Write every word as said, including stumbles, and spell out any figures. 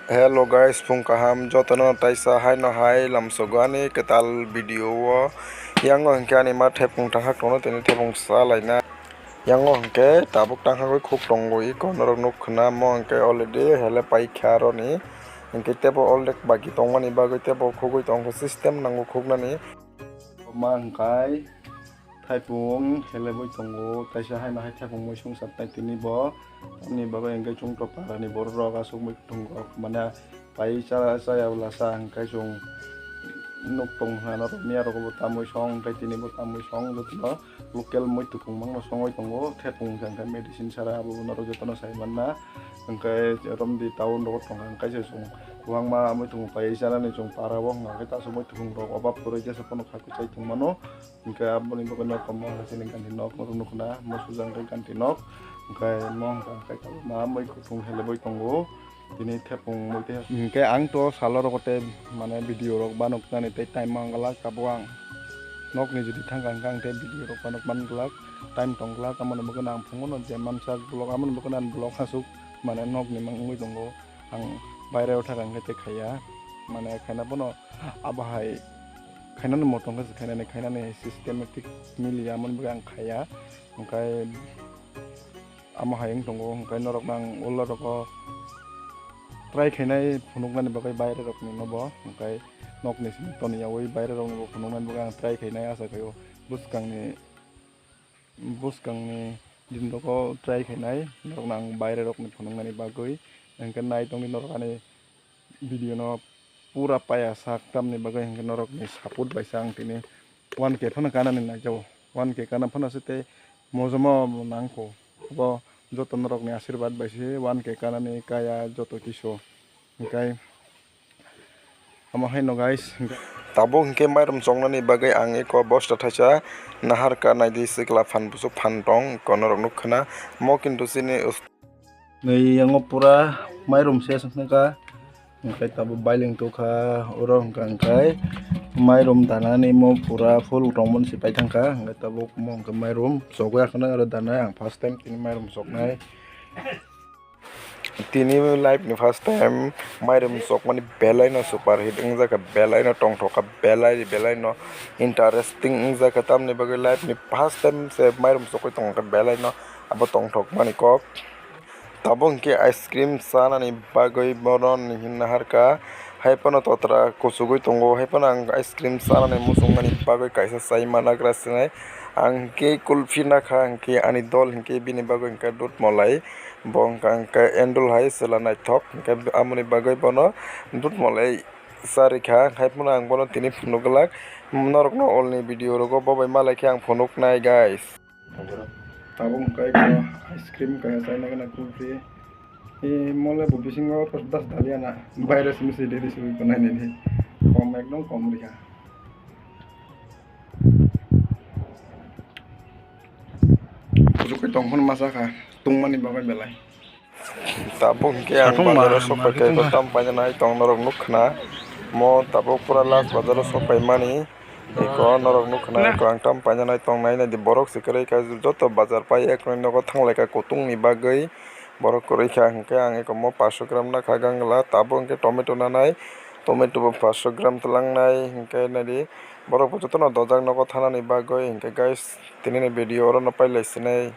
Hello guys, phung kaham jotono taisa haino hai lamsogo ani kwtal video o. Yango hinkhe ani ma thepung tanghak tongno tini thepung salaina. Yango hinkhe tabuk tanghagwi khuk tongo iko norok nuk khna mo hinkhe already hele paikha aroni. Hinkhe tebo already bagi tongmani bagwi tebo khugwi tongkha system nango khuknani. Ma hinkhe. Thaipung helebwi tongo, taisa haino hai thaipung muisung satnai tini bo. Tamni bagwi hinkhe chwng to parani borok rok aswk muikwthwng rok mane pai cha chaya bwla cha hinkhe chwng nuk tong hwnna norok miya rok bo tamwi song hinkhe tini bo tamwi song jotono local muikwthwng mangno songwi tongo. Thaipung hinkhe medicine sara abo norok jotono sai manna hinkhe romdi town rogo tongkha hinkhe se chwng kwbangma muikwthwng pai chanani chwng para o hwnka hinkhe taso muikwthwng rok obab kwrwi jesa phano kha kwchai tongmano. Hinkhe aboni bagwi nok tongmo hai chini ganti nok, norok nukna mo sujak hinkhe ganti nok. Hinkhe mo hinkhe tabuk ma mui kuthung helebwi tongo. Tini thepung mui tei hinkhe ang to salo rogo tei mane video rok banok nani tei time mang glak tabuk ang nokni jodi thangkha hinkhe ang tei video rok banok man glak time tong glak amoni bagwi no ang phunukno je mansak vlog amoni bagwi no ang vlog hasuk mane nokni mang wngwi tongo. Ang baire o thangkha hinkhe tei khaiya mane khaina bono abo hai khainani motom khe se khainani, khainani systematic miliya, amoni bagwi ang khaiya. Hinkhe amo hai wng tongo, hinkhe norokno ang ulo rogo try khainai phunuknani bagwi baire rokni no bo, hinkhe nokni simi toniyaui baire rokni bo phunuknani bagwi ang try khainai, acha khaio bwskangni. Bwskangni din rogo try khainai norokno ang baire rokni phunuknani bagwi, hinkhe nai tongdi norok ani video no pura paya sak tamni bagwi hinkhe norokni support bai se ang tini one K phano kanani naijago, one K kana phano se tei mojomo nangkho, abo joto norokni asirwad bai se one K kanani kaya joto kisu hinkhe. Omo haino guys, tabuk hinkhe mairum choknani bagwi ang eko bosta thaisa naharkha, naidi sikla phan buchuk phan tong, eko norok nukkhana mo kintu chini. Nui yango pura mairum se wngkha, hinkhe tabuk bailing tokha, oro hwnka hinkhe mairum danani mo pura full tongmani se paithangkha, hinkhe tabuk mo hinkhe mairum chogwi akhana aro danai ang first time tini mairum choknai. Tini life ni first time mairum chokmani belai no super hit wngjakha, belai no tongthok kha, belai belai no interesting wngjakha, tamni bagwi life ni first time se mairum chokwi tongkha, belai no abo tongthok mani kok. Tabuk hinkhe ice cream chanani bagwi bono hinna harkha, hai phano totra kuchugwi tongo, hai phano ang ice cream chanani muchungmani bagwi kaisa chai managra sinai, ang hinkhe kulfi nakha, hinkhe ani dol hinkhe bini bagwi hinkhe dudh malai. Bo wngkha hinkhe Andrew hai chwla naithok, hinkhe amoni bagwi bono dudh malai charikha, hai phano ang bono tini phunuk glak. Norokno olni video rogo bo bai malaikhe ang phunuknai guys. Tabuk hinkhe eko ice cream kaya chaina gana kulfi. E mole bo bisingo das dalia na, baire simi se deri simi ko nainani. Kom ekdom kom rikha. Kuchuk khe tongphano masa kha, tungmani bagwi belai. Tabuk hinkhe ang bazaro sokphai kha, eko tam paina nai tong norok nukkhana. Mo tabuk pura last bazaro sokphai mani. Eko norok nukkhana, eko ang tam paina nai tong nai, naidi borok se kwrwi kha, joto bazar pai eknoi nogo thanglai kha kutungni bagwi. Borok kwrwi kha hinkhe ang eko mo paanch sho gram nakha gangla, tabuk hinkhe tomato nanai, tomato bo paanch sho gram twlangnai hinkhe naidi. Borok bo jotono dojak nogo thanani bagwi hinkhe guys, tinini video orono pailai sinai.